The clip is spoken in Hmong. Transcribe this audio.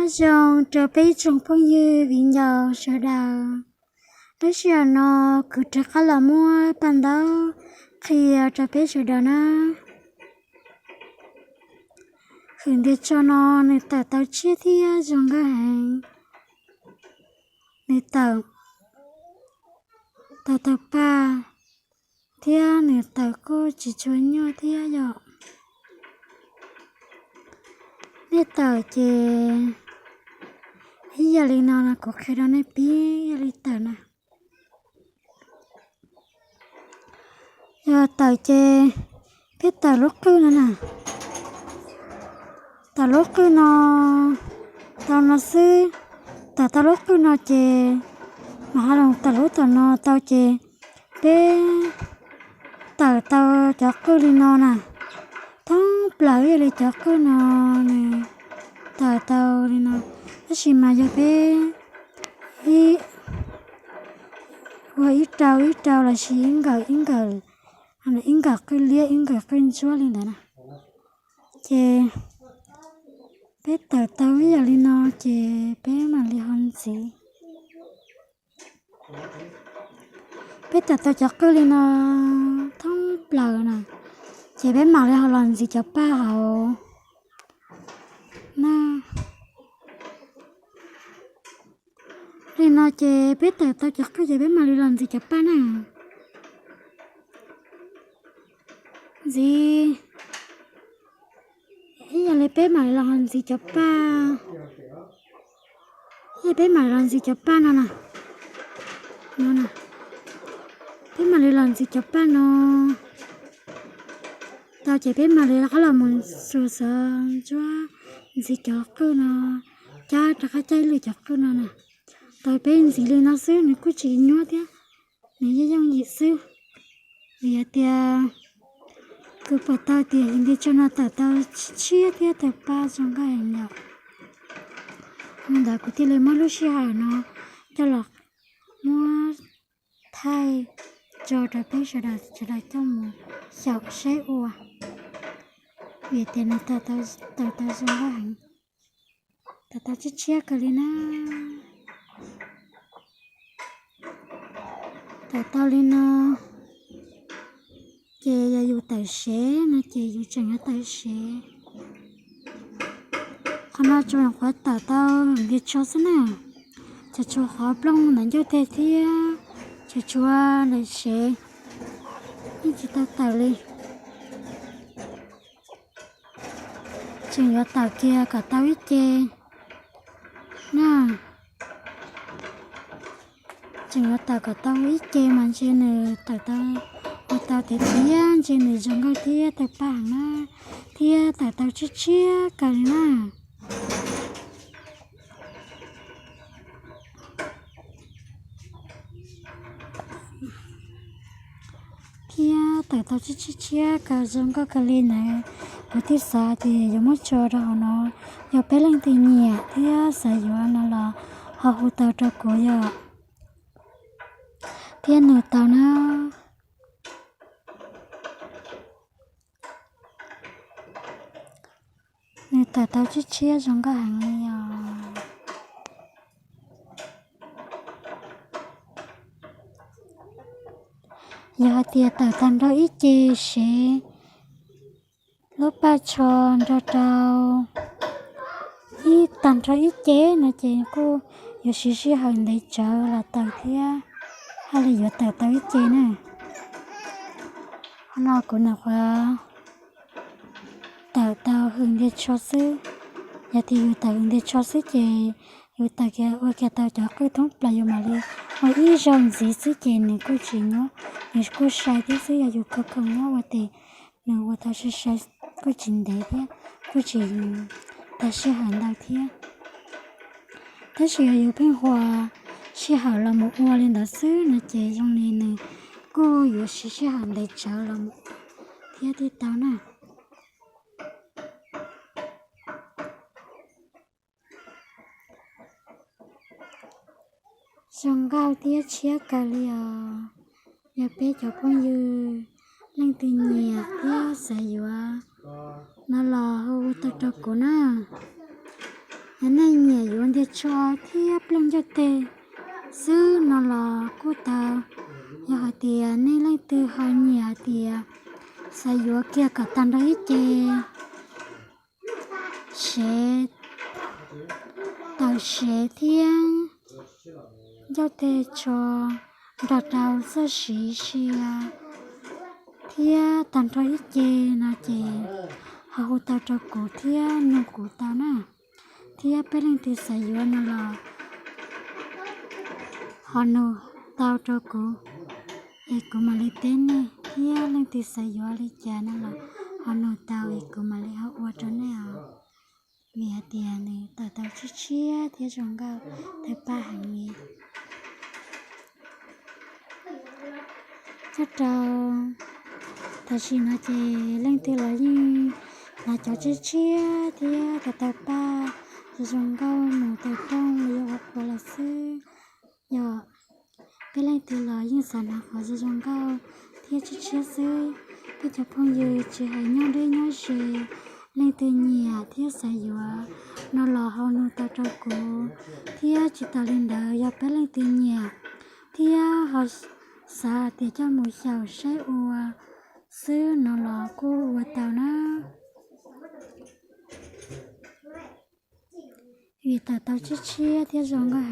Nyob zoo rau peb tsoom phooj ywg viv ncaus sawv daws. Lub sij hawm no kuv rov qab los muab paj ntaub qhia rau peb sawv daws na. Hwm ntiag tso no nws tawm tau tshiab thiab zoo nkauj heev. Nws tawm, tawm tau paj thiab nws tawm kuj tsis tshua nyuaj thiab yom. Nej tawm ces ib yam li no no kuv qhia rau nej pib ib yam li tawm na. Yog tawm ces peb tawm lub qwj no na. Tawm lub qwj no tau no xwb. Tawm tau lub qwj no ces mam ho los tawm lub tom no tau ces peb tawm tau cov qwj li no na. Thoob plaws ib yam li cov qwj no nws tawm tau li no, tab sis mas yog peb ib, ua ib rau ib rau los sis ib nkawm ib nkawm, ib nkawm qwj liab ib nkawm qwj ntsuab li ntawd na. Ces peb tawm tau ib yam li no ces peb mam li ho ntxiv. Peb tawm tau cov qwj li no thoob plaws na, ces peb mam li ho los ntxiv cov paj hauv na. Li no ces peb tawm tau cov qwj ces peb mam li los ntxiv cov paj na. Ntxiv ib yam li peb mam li los ntxiv cov paj, peb mam li los ntxiv cov paj no na. Peb mam li los ntxiv cov paj no tau ces peb mam li rov qab los mus xav ntsuab ntxiv cov qwj no, cab rov qab cab ib lwm cov qwj no na. Tau peb ntxiv li no xwb nws kuj tsis nyuaj thiab, nws yeej yooj yim xwb. Vim hais tias kuv pom tau tias hwm ntiag tso no tawm tau tshiab thiab tawm paj zoo nkauj heev yom. Li ntawd kuv thiaj li muab lub sij hawm no coj los muab thaij tso rau peb sawv daws sawv daws coj mus xyaum saib ua. Vim tias nws tawm tau zoo nkauj heev, tawm tau tshiab tshiab kawg li na. Tawm tau li no ces yog yus tawm sev no ces yus tseem yuav tawm sev. Qhov no tsuas nyuam qhuav tawm tau hwm ntiag tso xwb na, tseem tshuav qhov plooj ntawm ncauj teg thiab, tseem tshuav ntawm sev yeej tsis tau tawm li. Tseem yuav tawm kiag kom tau ib ce na. Tseem yuav tawm kom tau ib ce mas ntshe nws tawm tau, ua tau tiav tiav ntshe nws zoo nkauj thiab tawm paj heev na, thiab tawm tau tshiab tshiab kawg li na. Thiab tawm tau tshiab tshiab tshiab kawg zoo nkauj kawg li ntawd, kuv thiaj xav tias yuav muab tso rau hauv no, yog peb leej twg nyiam thiab xav yuav no los ho hu tau rau kuv yom. Thiab nws tau na, nws tawm tau tshiab tshiab zoo nkauj heev li os. Yog hais tias tawm tag nrho ib ce sev, lub paj tsho nrog rau ib tag nrho ib ce no ces kuj yuav siv sij hawm ntev tsawv los tawm thiab, haj li yuav tawm tau ib ce na. Qhov no kuv nyuam qhuav tawm tau hwm ntiag tsho xwb. Yog tias yus tawm hwm ntiag tsho xwb ces yus tawm kiag ua kiag tau cov qwj thoob plaws yus mam li ua ib zaug ntxiv xwb ces nws kuj tsis nyuaj, nws kuj sai thiab xwb. Yog yus khov kho nyob ua tes nws ua tau sai sai kuj tsis ntev thiab kuj tsis tag sij hawm ntau thiab. Tab sis yog yus pheej ua sij hawm los mus ua li ntawd xwb no ces zoo li nws kuj yuav siv sij hawm ntev tsawv los mus thiab thiaj tau na. Zoo nkauj thiab tshiab kawg li os. Yog peb cov phooj ywg leej twg nyiam thiab xav yuav no los hu tau rau kuv na. Yog nej nyiam yuav ntiag tsho thiab pleej ncauj teg xwb no los kuj tau. Yog hais tias nej leej twg ho nyiam hais tias xav yuav kiag kom tag nrho ib ce sev, taws sev thiab ncauj teg tsho nrog rau txoj siv sia thiab tag nrho ib ce no ces ho hu tau rau kuv thiab nug kuv tau na. Thiab peb leej twg xav yuav no los ho nug tau rau kuv, es kuv mam li teb nej. Thiab leej twg xav yuav li cas no los ho nug tau es kuv mam li ho ua rau nej os. Vim hais tias nws tawm tau tshiab tshiab thiab zoo nkauj tawg paj heev li. Nyob rau tam sim no ces leej twg los yeej hnav cov tshiab tshiab thiab tawg tau paj zoo zoo nkauj mus taws rooj los yog ua qhuav lawm xwb. Yog peb leej twg los yeej xav hnav qhov zoo zoo nkauj thiab tshiab tshiab xwb. Peb cov phooj ywg tsis hais nyob deb nyob ze, leej twg nyiam thiab xav yuav no los ho nug tau rau kuv. Thiab tsis tas li ntawd yog peb leej twg nyiam thiab ho xav hais tias coj mus xyaum saib ua xwb no los kuj ua tau na. Vim tawm tau tshiab tshiab thiab zoo nkauj heev.